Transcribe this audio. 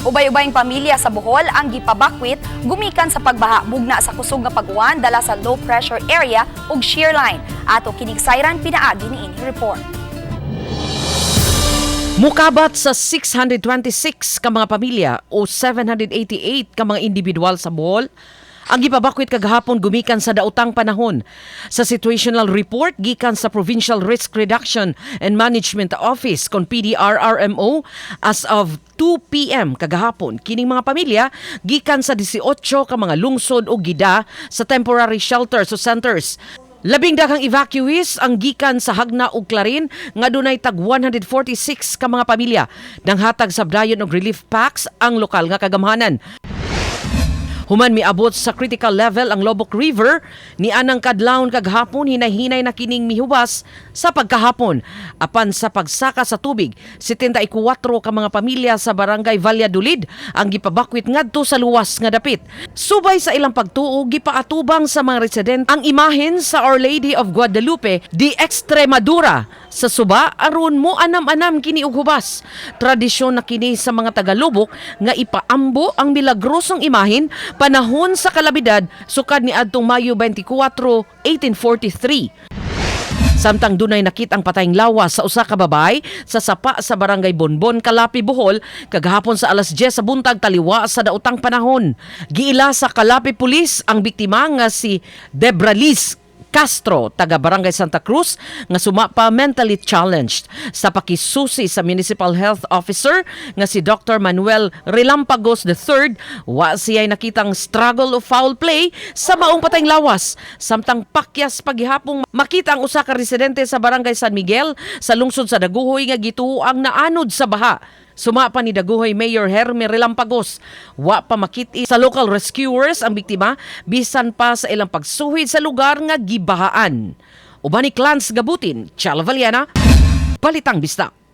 Ubay-ubayng pamilya sa Bohol ang gipabakwit gumikan sa pagbaha bugna sa kusog nga pag-uwan dala sa low pressure area ug shear line. Ato kining sayran pinaagi niini report. Mukabat sa 626 ka mga pamilya o 788 ka mga individual sa Bohol ang gipabakwit kagahapon gumikan sa daotang panahon. Sa situational report gikan sa Provincial Risk Reduction and Management Office kon PDRRMO, as of 2 p.m. kagahapon, kining mga pamilya gikan sa 18 ka mga lungsod o gida sa temporary shelters o centers. Labing daghang evacuees ang gikan sa Jagna ug Clarin nga dunay tag 146 ka mga pamilya. Nanghatag sa dayon og relief packs ang lokal nga kagamhanan. Human miabot sa critical level ang Loboc River ni anang kadlawon kagahapon, hinay-hinay na kining mihubas sa pagkahapon. Apan sa pagsaka sa tubig, 74 ka mga pamilya sa Barangay Valladolid ang gipabakwit ngadto sa luwas nga dapit. Subay sa ilang pagtuo, gipaatubang sa mga residente ang imahen sa Our Lady of Guadalupe de Extremadura sa suba aron mo anam-anam kini og hubas. Tradisyon na kini sa mga taga-Loboc nga ipaambo ang milagrosong imahen panahon sa kalamidad sukad ni adtong Mayo 24, 1843. Samtang dunay nakitang patayng lawas sa usa ka babae sa sapa sa Barangay Bonbon, Calape, Bohol kagahapon sa alas 10 sa buntag taliwa sa daotang panahon. Giila sa Calape Police ang biktima nga si Debra Liz Castro, taga Barangay Santa Cruz, nga sumapa mentally challenged. Sa pakisusi sa Municipal Health Officer nga si Dr. Manuel Relampagos III, wa siya'y nakitang struggle o foul play sa maong patayng lawas. Samtang pakyas paghihapong makita ang usa ka residente sa Barangay San Miguel sa lungsod sa Dagohoy nga gituoang naanod sa baha. Suma pa ni Dagohoy Mayor Hermie Relampagos, wa pa makit sa local rescuers ang biktima bisan pa sa ilang pagsuhid sa lugar nga gibahaan. Uban ni Clans Gabutin, Chalo Valiana, Balitang Bisdak.